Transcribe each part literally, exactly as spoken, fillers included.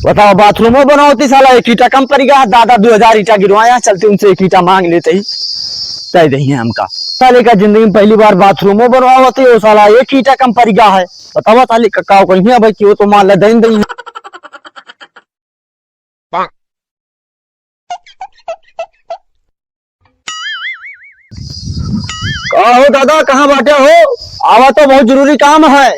बताओ, बाथरूमो बनवावती साला एक ईटा कम पड़ गया, दादा दो हजार ईटा गिरवाया, चलते उनसे एक ईटा मांग लेते ही, दे दे हमका। साले का जिंदगी में पहली बार बाथरूमो बनवावती हो साला, एक ईटा कम पड़ गया है। बताओ साले का, का कहीं है भाई कि वो तो मान ले देन देन। का हो दादा, कहाँ बाटे हो? आवा तो बहुत जरूरी काम है।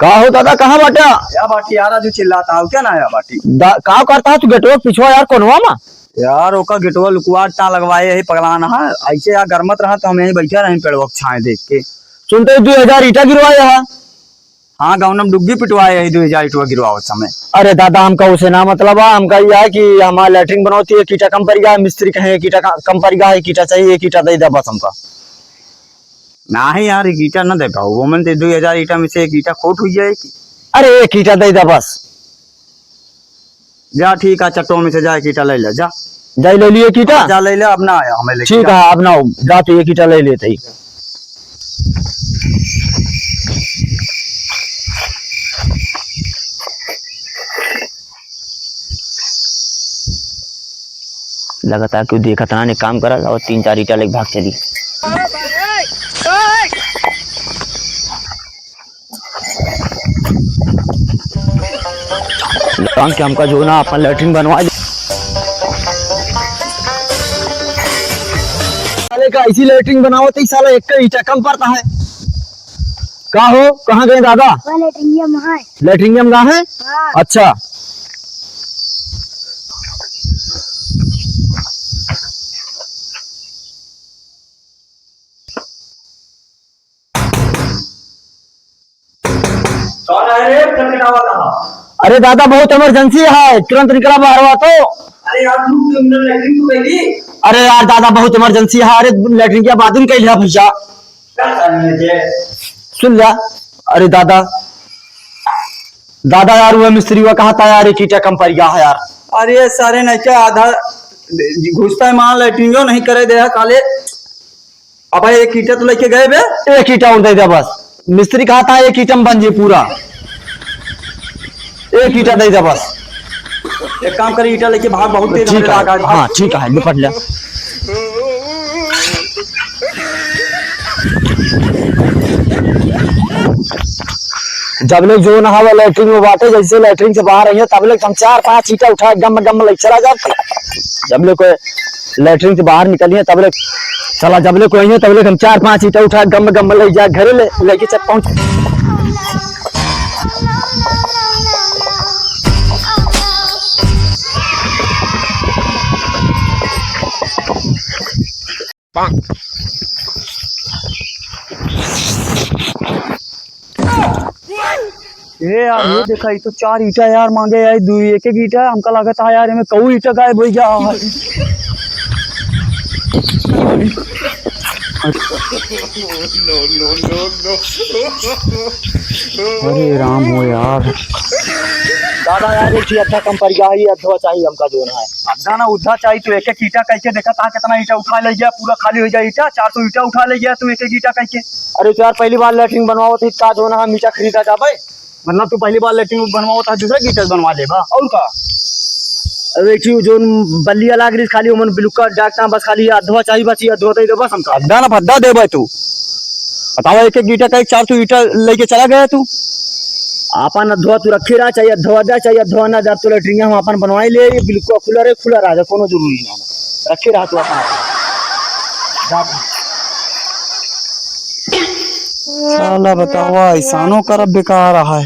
का हो दादा, कहाँ बाटे? क्या बाटी यार, आजू चिल्लाता हो क्या ना या बाटी? दा-, का करता है तू गेटवा के पिछवा यार, कोनवा मा? यार, ओका गेटवा लुकवा टा लगवाए, यही पगलान है। ऐसे यार गरमत रहा तो हम यहीं बैठे रहे पेड़वा के छाए देख के। सुनते ही दो हजार ईटा गिरवाए है। हाँ, गाँव में डुग्गी पिटवाए है, दो हजार ईटवा गिरवावत समय। अरे दादा, हमका उसे ना मतलब है, हमका यह है कि हमारा लेटरिन बनौती है, एक ईटा कम पड़ गया है, मिस्त्री कहे एक ईटा का-, कम पड़ गया है, एक ईटा चाहिए, एक ईटा दे दे बस हमका। नाही यार, एक ईटा ना दे पाओ, वो मन ते दो हजार ईटा में से एक ईटा खोट हुई जाए कि। अरे, एक ईटा दे दे बस। जा ठीक है, चट्टो में से जा एक ईटा ले ले, जा। जा ले लिए एक ईटा? जा ले ले, अब ना आया हमें लेके, ठीक जा। है, अब ना हो, जा तो एक ईटा ले लेते ही। लगातार क्यों देखत ना, ने काम करा और तीन चार ईटा लेके भाग चली। लौंग के हमका जो ना अपन लेटरिन बनवा दे। साले का ऐसी लेटरिन बनावत ही साला एक का ईटा कम पड़ता है। का हो, कहाँ गए दादा? वह लेटरिंगिया में है। लेटरिंगिया में गए हैं? हाँ। अच्छा। कौन है रे? खटखटावा कहाँ? अरे दादा, बहुत इमरजेंसी है, तुरंत निकला बाहर हुआ तो। अरे यार, तू क्रिमिनल लेटरिन तो गई थी। अरे यार दादा, बहुत इमरजेंसी है। अरे लेटरिन के बाद में कह लिया भैया। क्या करने दे? सुन लिया। अरे दादा, दादा यार, वो मिस्त्री हुआ कहा था यार, एक ईटा कम पड़ गया है यार। अरे सारे नहीं क्या, आधा घुसता है माल लेटरिन जो नहीं करे दे है साले। अब एक ईटा तो लेके गए बे। एक ईटा और दे दे बस। मिस्त्री कहा था एक ईटा में बन जे पूरा। एक ईटा दे दे बस। एक काम करे, ईटा लेके भाग, बहुत तेज ठीक हमें है, लागा है, भाग। हाँ, ठीक है, निपट लिया। जब ले जो नहावे लेटरिन में बाटे, जैसे लेटरिन से बाहर आई है, तब ले हम चार पांच ईटा उठा के गम गम ले चला जाते। जब ले कोई लेटरिन से बाहर निकली है, तब ले चला, जब ले कोई है, तब ले हम चार पांच ईटा उठा के गम गम ले जा घरे ले, लेके चल पहुंच। ए यार, ये देखा, ये तो चार ईटा यार मांगे यार, दू एक एक ईटा, हमका लागत है यार, एमे कऊ ईटा गायब हो गया है। अरे राम हो यार। दादा यार, एक ही अद्धा कम पड़ गया है, ये अद्धा चाहिए हमका जोन है। अद्धा ना उद्धा चाहिए, तू एक एक ईटा कह के देखा था, कितना ईटा उठा ले गया, पूरा खाली हो गया ईटा, चार सौ ईटा उठा ले गया तू एक एक ईटा कह के। अरे तो यार, पहली बार लेटरिन बनवावत ही, का जोन है, हम ईटा खरीदा जाबे। मतलब तू पहली बार लेटरिन बनवावत है, दूसरा ईटा बनवा लेबा, और का? अरे एक ठो जोन बल्ली वाला ग्रीस खाली, ओमन बिलुका डाकता, बस खाली अधवा चाहिए, बस ये अधवा दे दे, बस हमका। अद्धा ना फद्दा देबे तू। बतावा, एक एक ईटा का एक चार सौ ईटा लेके चला गया तू। आपन अधवा तू रखे रहा, चाहे अधवा दे, चाहे अधवा ना दे, तो लेटरिन हम आपन बनवाई ले, ये बिलकुल खुला रहे, खुला रहा, कोनो जरूरी ना रखे रहा तू आपन। जा। साला बतावा, ऐसानो करब बेकार है।